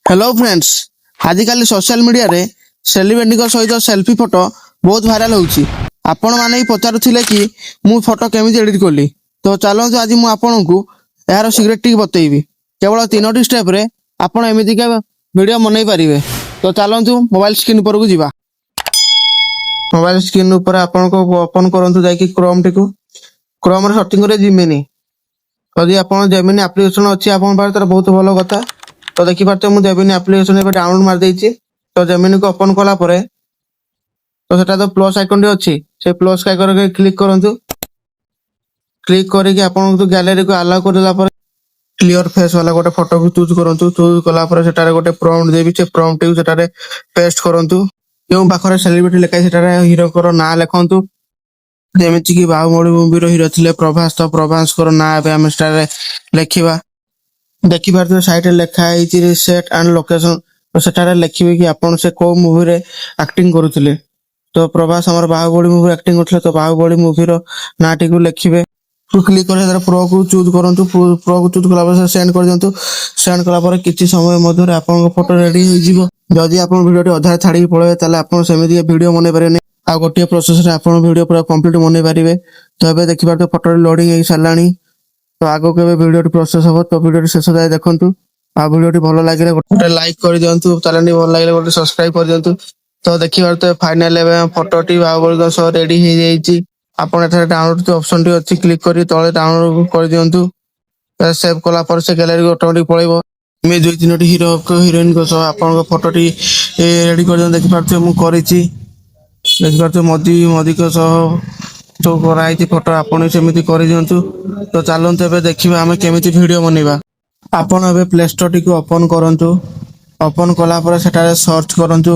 Hello friends, ଆଜିକାଲି social ମିଡ଼ିଆରେ ସେଲିବ୍ରିଟିଙ୍କ ସହିତ ସେଲ୍ଫି ଫଟୋ ବହୁତ ଭାଇରାଲ ହେଉଛି। ଆପଣମାନେ ବି ପଚାରୁଥିଲେ କି ମୁଁ ଫଟୋ କେମିତି ଏଡିଟ୍ କଲି। ତ ଚାଲନ୍ତୁ, ଆଜି ମୁଁ ଆପଣଙ୍କୁ ଏହାର ସିକ୍ରେଟ୍ ଟିକେ ବତେଇବି। କେବଳ ତିନୋଟି ଷ୍ଟେପ୍ରେ ଆପଣ ଏମିତିକା ଭିଡ଼ିଓ ବନେଇ ପାରିବେ। ତ ଚାଲନ୍ତୁ, ମୋବାଇଲ ସ୍କ୍ରିନ୍ ଉପରକୁ ଯିବା। ମୋବାଇଲ ସ୍କ୍ରିନ୍ ଉପରେ ଆପଣଙ୍କ ଓପନ କରନ୍ତୁ ଯାଇକି କ୍ରୋମଟିକୁ। କ୍ରୋମରେ ସର୍ଚ୍ଚିଂ କରିବେ ଜିମିନି। ଯଦି ଆପଣ ଜେମିନି ଆପ୍ଲିକେସନ ଅଛି ଆପଣଙ୍କ ପାଖରେ, ତାହେଲେ ବହୁତ ଭଲ କଥା। ତ ଦେଖିପାରୁଥିବେ, ମୁଁ ଜେମିନି ଆପ୍ଲିକେସନ ଏବେ ଡାଉନଲୋଡ ମାରିଦେଇଛି। ତ ଜେମିନିକୁ ଓପନ କଲା ପରେ ତ ସେଟା ତ ପ୍ଲସ୍ ଆଇକନଟି ଅଛି, ସେ ପ୍ଲସ୍ ଆଇକନରେ କ୍ଲିକ୍ କରନ୍ତୁ। କ୍ଲିକ୍ କରିକି ଆପଣଙ୍କୁ ଗ୍ୟାଲେରୀକୁ ଆଲାଉ କରିଦେଲା ପରେ କ୍ଲିୟର ଫେସ୍ ବାଲା ଗୋଟେ ଫଟୋକୁ ଚୁଜ୍ କରନ୍ତୁ। ଚୁଜ୍ କଲା ପରେ ସେଠାରେ ଗୋଟେ ପ୍ରମ୍ପ୍ଟ ଦେବି, ସେ ପ୍ରମ୍ପ୍ଟଟିକୁ ସେଠାରେ ପେଷ୍ଟ କରନ୍ତୁ। ଯେଉଁ ପାଖରେ ସେଲିବ୍ରିଟି ଲେଖା ହେଇଛି, ସେଠାରେ ହିରୋଙ୍କର ନାଁ ଲେଖନ୍ତୁ। ଯେମିତି କି ବାହୁବଳୀ ମୁଭିର ହିରୋ ଥିଲେ ପ୍ରଭାସ, ତ ପ୍ରଭାସଙ୍କର ନାଁ ଏବେ ଆମେ ସେଠାରେ ଲେଖିବା। ଦେଖିପାରୁଥିବେ, ସାଇଡରେ ଲେଖା ହେଇଛି ସେଟ୍ ଆଣ୍ଡ ଲୋକେସନ। ତ ସେଠାରେ ଲେଖିବେ କି ଆପଣ ସେ କୋଉ ମୁଭିରେ ଆକ୍ଟିଂ କରୁଥିଲେ। ତ ପ୍ରଭାସ ଆମର ବାହୁବଳୀ ମୁଭି ଆକ୍ଟିଂ କରୁଥିଲେ, ତ ବାହୁବଳୀ ମୁଭିର ନାଁଟିକୁ ଲେଖିବେ। କ୍ଲିକ୍ କରି ସେଥିରେ ପ୍ରୋକୁ ଚୁଜ୍ କରନ୍ତୁ। ପ୍ରୋକୁ ଚୁଜ୍ କଲା ପରେ ସେଣ୍ଡ କରିଦିଅନ୍ତୁ। ସେଣ୍ଡ କଲା ପରେ କିଛି ସମୟ ମଧ୍ୟରେ ଆପଣଙ୍କ ଫଟୋ ରେଡି ହେଇଯିବ। ଯଦି ଆପଣ ଭିଡ଼ିଓଟି ଅଧାରେ ଛାଡ଼ିକି ପଳେଇବେ, ତାହେଲେ ଆପଣ ସେମିତି ଭିଡ଼ିଓ ବନେଇ ପାରିବେନି। ଆଉ ଗୋଟିଏ ପ୍ରୋସେସରେ ଆପଣ ଭିଡ଼ିଓ ପୁରା କମ୍ପ୍ଲିଟ୍ ବନେଇ ପାରିବେ। ତ ଏବେ ଦେଖିପାରୁଥିବେ, ଫଟୋଟି ଲୋଡିଂ ହେଇ ସାରିଲାଣି। ତ ଆଗକୁ ଏବେ ଭିଡ଼ିଓଟି ପ୍ରୋସେସ ହବ। ତ ଭିଡ଼ିଓଟି ଶେଷ ଯାଏ ଦେଖନ୍ତୁ ଆଉ ଭିଡ଼ିଓଟି ଭଲ ଲାଗିଲେ ଗୋଟେ ଲାଇକ୍ କରିଦିଅନ୍ତୁ, ଚ୍ୟାନେଲଟି ଭଲ ଲାଗିଲେ ଗୋଟେ ସବସ୍କ୍ରାଇବ କରିଦିଅନ୍ତୁ। ତ ଦେଖିପାରୁଥିବେ, ଫାଇନାଲ ଏବେ ଫଟୋଟି ବାହୁବଳୀଙ୍କ ସହ ରେଡି ହେଇଯାଇଛି। ଆପଣ ଏଠାରେ ଡାଉନଲୋଡ ଅପସନଟି ଅଛି, କ୍ଲିକ୍ କରି ତଳେ ଡାଉନଲୋଡ କରିଦିଅନ୍ତୁ। ସେଭ୍ କଲା ପରେ ସେ ଗ୍ୟାଲେରୀକୁ ଅଟୋମେଟିକ ପଳେଇବ। ଏମିତି ଦୁଇ ତିନୋଟି ହିରୋ ହିରୋଇନଙ୍କ ସହ ଆପଣଙ୍କ ଫଟୋଟି ରେଡି କରିଦିଅନ୍ତୁ। ଦେଖିପାରୁଥିବେ, ମୁଁ କରିଛି। ଦେଖିପାରୁଥିବେ, ମୋଦିଙ୍କ ସହ ସବୁ କରାହେଇଛି ଫଟୋ। ଆପଣ ବି ସେମିତି କରିଦିଅନ୍ତୁ। ତ ଚାଲନ୍ତୁ, ଏବେ ଦେଖିବା ଆମେ କେମିତି ଭିଡ଼ିଓ ବନେଇବା। ଆପଣ ଏବେ ପ୍ଲେ ଷ୍ଟୋରଟିକୁ ଓପନ କରନ୍ତୁ। ଓପନ କଲା ପରେ ସେଠାରେ ସର୍ଚ୍ଚ କରନ୍ତୁ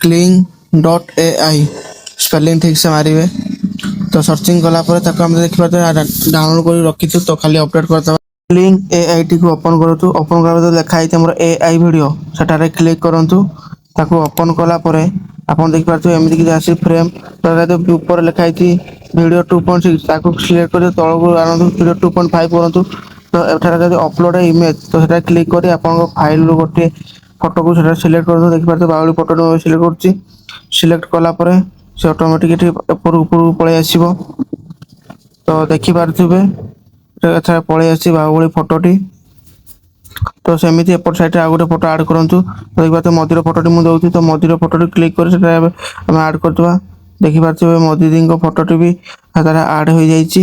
କ୍ଲିଙ୍ଗ.ଏଆଇ। ସ୍ପେଲିଂ ଠିକ୍ ସେ ମାରିବେ। ତ ସର୍ଚ୍ଚିଂ କଲା ପରେ ତାକୁ ଆମେ ଦେଖିପାରୁଥିବା, ଡାଉନଲୋଡ କରି ରଖିଛୁ, ତ ଖାଲି ଅପଡେଟ୍ କରିଦେବା। କ୍ଲିଙ୍ଗ ଏଆଇ ଟିକୁ ଓପନ କରନ୍ତୁ। ଓପନ କଲା ପରେ ଲେଖା ହେଇଛି ଆମର ଏଆଇ ଭିଡ଼ିଓ, ସେଠାରେ କ୍ଲିକ୍ କରନ୍ତୁ। ତାକୁ ଓପନ କଲା ପରେ ଆପଣ ଦେଖିପାରୁଥିବେ, ଏମିତି କିଛି ଆସି ଫ୍ରେମ୍ ଉପରେ ଲେଖା ହେଇଛି ଭିଡ଼ିଓ 2.6। ତାକୁ ସିଲେକ୍ଟ କରି ତଳକୁ ଆଣନ୍ତୁ, ଭିଡ଼ିଓ 2.5 କରନ୍ତୁ। ତ ଏଠାରେ ଯଦି ଅପଲୋଡ ଇମେଜ, ତ ସେଟା କ୍ଲିକ୍ କରି ଆପଣଙ୍କ ଫାଇଲରୁ ଗୋଟିଏ ଫଟୋକୁ ସେଟା ସିଲେକ୍ଟ କରନ୍ତୁ। ଦେଖିପାରୁଥିବେ, ବାହୁବଳୀ ଫଟୋ ସିଲେକ୍ଟ କରୁଛି। ସିଲେକ୍ଟ କଲା ପରେ ସେ ଅଟୋମେଟିକ ଏଠି ଉପରକୁ ଉପରକୁ ପଳେଇ ଆସିବ। ତ ଦେଖିପାରୁଥିବେ, ଏଠାରେ ପଳେଇ ଆସିଛି ବାହୁବଳୀ ଫଟୋଟି। ତ ସେମିତି ଏପଟ ସାଇଡରେ ଆଉ ଗୋଟେ ଫଟୋ ଆଡ୍ କରନ୍ତୁ। ତ ଦେଖିପାରୁଥିବେ, ମୋଦିର ଫଟୋଟି ମୁଁ ଦଉଛି। ତ ମୋଦିର ଫଟୋଟି କ୍ଲିକ୍ କରି ସେଟା ଏବେ ଆମେ ଆଡ୍ କରିଦେବା। ଦେଖିପାରୁଥିବେ, ମୋଦିଜୀଙ୍କ ଫଟୋଟି ବି ସେଥିରେ ଆଡ୍ ହୋଇଯାଇଛି।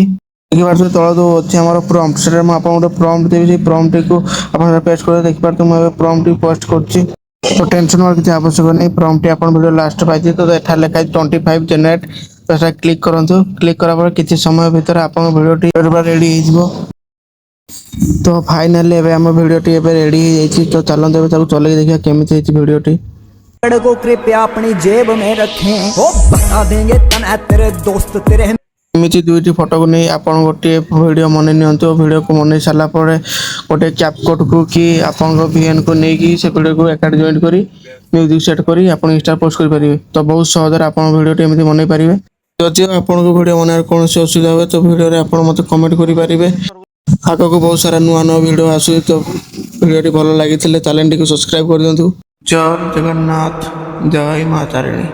ଦେଖିପାରୁଥିବେ, ତଳ ଯୋଉ ଅଛି ଆମର ପ୍ରମ୍ପ୍ଟ, ସେଠାରେ ମୁଁ ଆପଣଙ୍କୁ ଗୋଟେ ପ୍ରମ୍ପ୍ଟ ଦେବି, ସେଇ ପ୍ରମ୍ପ୍ଟଟିକୁ ଆପଣ ପେଷ୍ଟ କରିବେ। ଦେଖିପାରୁଥିବେ, ମୁଁ ଏବେ ପ୍ରମ୍ପ୍ଟଟି ପେଷ୍ଟ କରୁଛି। ତ ଟେନସନ ହବାର କିଛି ଆବଶ୍ୟକ ନାହିଁ, ପ୍ରମ୍ପ୍ଟଟି ଆପଣ ଭିଡ଼ିଓ ଲାଷ୍ଟ ପାଇଯିବେ। ତ ଏଠାରେ ଲେଖା ହେଇଛି 25 ଜେନେରେଟ୍, ତ ସେଟା କ୍ଲିକ୍ କରନ୍ତୁ। କ୍ଲିକ୍ କଲା ପରେ କିଛି ସମୟ ଭିତରେ ଆପଣଙ୍କ ଭିଡ଼ିଓଟି ରେଡି ହେଇଯିବ। ତ ଫାଇନାଲି ଏବେ ଆମ ଭିଡ଼ିଓଟି ଏବେ ରେଡି ହେଇଯାଇଛି। ତ ଚାଲନ୍ତୁ, ଏବେ ତାକୁ ଚଲେଇକି ଦେଖିବା କେମିତି ହେଇଛି ଭିଡ଼ିଓଟି। को कृपया अपनी जेब में रखें, ओ बता देंगे तने तेरे दोस्त तेरे ଏମିତି ଦୁଇଟି ଫଟୋକୁ ନେଇ ଆପଣ ଗୋଟିଏ ଭିଡ଼ିଓ ବନେଇ ନିଅନ୍ତୁ। ଭିଡ଼ିଓକୁ ବନେଇ ସାରିଲା ପରେ ଗୋଟେ କ୍ୟାପକଟ୍କୁ କି ଆପଣଙ୍କ ଭିଏନ୍କୁ ନେଇକି ସେ ଭିଡ଼ିଓକୁ ଏକାଠି ଜଏଣ୍ଟ କରି, ମ୍ୟୁଜିକ୍ ସେଟ୍ କରି ଆପଣ ଇନଷ୍ଟା ପୋଷ୍ଟ କରିପାରିବେ। ତ ବହୁତ ସହଜରେ ଆପଣ ଭିଡ଼ିଓଟି ଏମିତି ବନେଇ ପାରିବେ। ଯଦିଓ ଆପଣଙ୍କୁ ଭିଡ଼ିଓ ବନେଇବାରେ କୌଣସି ଅସୁବିଧା ହୁଏ, ତ ଭିଡ଼ିଓରେ ଆପଣ ମୋତେ କମେଣ୍ଟ କରିପାରିବେ। ଆଗକୁ ବହୁତ ସାରା ନୂଆ ନୂଆ ଭିଡ଼ିଓ ଆସୁଛି। ତ ଭିଡ଼ିଓଟି ଭଲ ଲାଗିଥିଲେ ଚ୍ୟାନେଲଟିକୁ ସବସ୍କ୍ରାଇବ କରିଦିଅନ୍ତୁ। ଜୟ ଜଗନ୍ନାଥ, ଜୟ ମା ତାରିଣୀ।